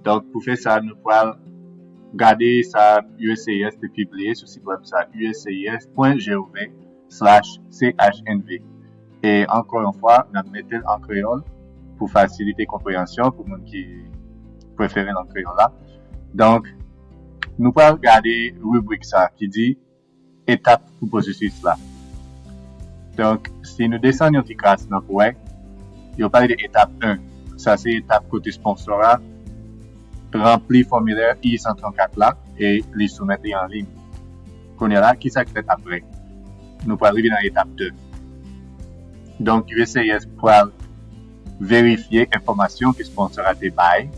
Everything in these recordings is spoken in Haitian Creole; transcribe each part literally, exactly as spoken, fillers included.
Donk, pou fè sa, nou pral gade sa U S C I S te pibliye sou sit wèb sa, U S C I S pwen gov slash C H N V. E ankò yon fwa, n ap mete l an kreyòl pou fasilite konpreyansyon pou moun ki prefere lang kreyòl la. Donk, nou pral gade ribrik sa ki di etap pou pwosesis la. Donk, si nou desann yon ti kras nan pou wè, yo pale de etap en. Sa se etap kote sponsor a ranpli fòmilè I san trannkat la e li soumèt li an liy. Kounye a la, ki sa k fèt apre? Nou pral rive nan etap de. Donk, U S C I S pral verifye enfòmasyon ke sponsor a te bay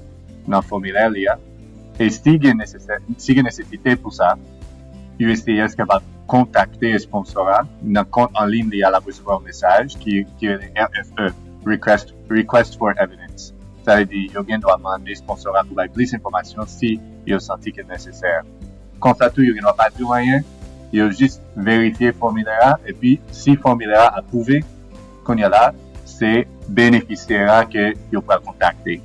nan fòmilè li a. E si gen nesesè, si gen nesesite pou sa, U S C I S kapab kontakte sponsor a nan kont an liy li a, l ap resevwa yon mesaj ki, ki rele R F E, Request, Request for Evidence. Sa vle di, yo gen dwa mande sponsor a pou bay plis enfòmasyon si yo santi ke nesesè. Konsa tou, yo gen dwa pa di w anyen, yo jis verifye fòmilè a, epi si fòmilè a apwouve, kounye a la, se benefisyè a ke yo pral kontakte.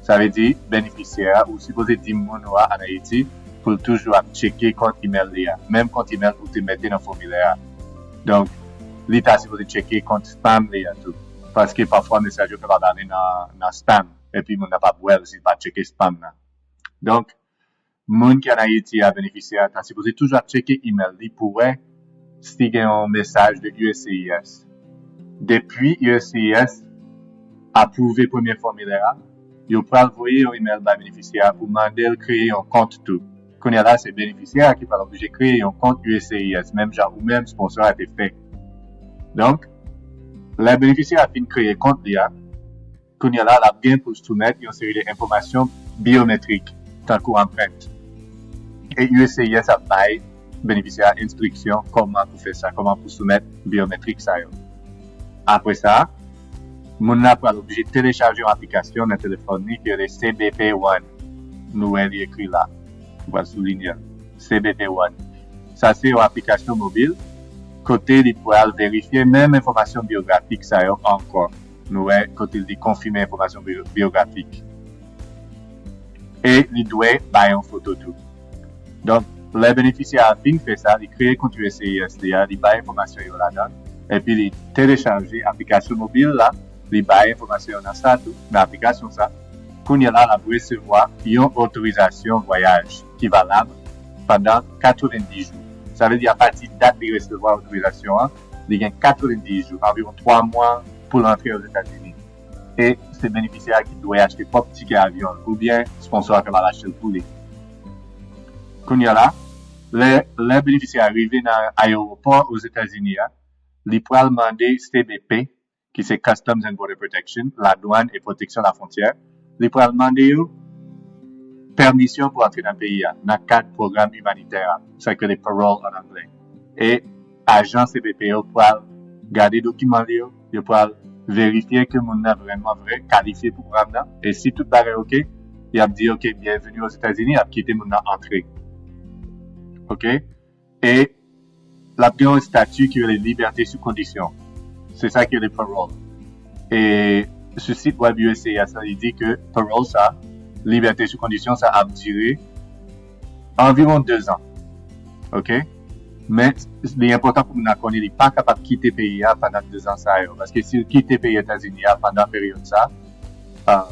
Sa vle di, benefisyè a, ou sipoze di moun ou a ann Ayiti pou l toujou ap tcheke kont imèl li a. Menm kont imèl ou te mete nan fòmilè a. Donk, li ta sipoze tcheke kont spam li a tou. Paske pafwa mesaj yo kapab ale nan, nan spam. Epi moun nan p ap wè l si l pa tcheke spam nan. Donk, moun ki ann Ayiti a, benefisyè a, ta sipoze toujou ap tcheke imèl li pou wè si gen yon mesaj de U S C I S. Depi U S C I S apwouve premye fòmilè a, yo pral voye yon imèl bay benefisyè a pou mande l kreye yon kont tou. Kounye a la, se benefisyè a ki pral oblije kreye yon kont U S C I S, menm jan ou menm sponsor a te fè. Donk, lè benefisyè a fin kreye kont li a, kounye a la, l ap gen pou l soumèt yon seri de enfòmasyon byometrik, tankou anprent. E U S C I S ap bay benefisyè a enstriksyon kòman pou fè sa, kòman pou soumèt byometrik sa yo. Apre sa, moun nan pral oblije telechaje yon aplikasyon nan telefòn li ki rele C B P One. Nou wè li ekri la. Ou pral soulinye l. C B P One. Sa se yon aplikasyon mobil kote li pral verifye menm enfòmasyon byografik sa yo ankò. Nou wè kote li konfime enfòmasyon bi-, byografik. E li dwe bay yon foto tou. Donk, lè benefisyè a fin fè sa, li kreye kont U S C I S li a, li bay enfòmasyon yo ladan, epi li telechaje aplikasyon mobil la, li bay enfòmasyon yo nan sa tou, nan aplikasyon sa. Kounye a la, l ap resevwa yon otorizasyon vwayaj ki valab pandan katrevenndis jou. Sa vle di, apati dat li resevwa otorizasyon an, li gen katrevenndis jou, anviwon twa mwa, pou l antre Ozetazini. E se benefisyè a ki dwe achte pwòp tikè avyon l, oubyen sponsor a kapab achte l pou li. Kounye a la, lè, lè benefisyè a rive nan ayewopò Ozetazini a, li pral mande C B P, ki se Customs and Border Protection, Ladwann e Pwoteksyon Lafwontyè, li pral mande yo pèmisyon pou antre nan peyi a, nan kad pwogram imanitè a, sa k rele parole an anglè. E ajan C B P yo pral gade dokiman li yo, yo pral verifye ke moun nan vrèman vre kalifye pou pwogram nan, e si tout bagay oke, y ap di, "Oke, byenveni Ozetazini," y ap kite moun nan antre. Oke? E l ap gen yon estati ki rele libète sou kondisyon. Se sa ki rele parole. E sou sit wèb U S C I S la, li di ke parole sa, libète sou kondisyon sa ap dire anviwon dezan. Oke? Men, li enpòtan pou moun nan konnen li pa kapab kite peyi a pandan dezan sa yo. Paske si l kite peyi Etazini a pandan peryòd sa, uh,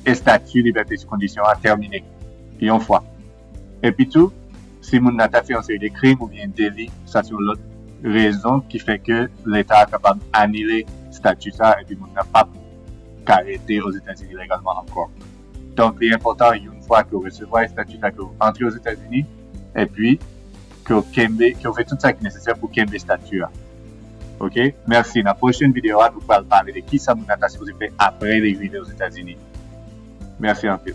estati libète sou kondisyon a tèmine yon fwa. Epi tou, si moun nan ta fè yon seri de krim oubyen deli, sa se yon lòt rezon ki fè ke Leta a kapab anile estati sa, epi moun nan p ap ka rete Ozetazini legalman ankò. Donk, li enpòtan, yon fwa ke w resevwa estati sa, ke w antre Ozetazini, epi ke w kenbe, ke w fè tout sa ki nesesè pou kenbe estati a. Oke? Mèsi. Nan pwochèn videyo a, nou pral pale de kisa moun nan ta sipoze fè apre li rive Ozetazini. Mèsi anpil.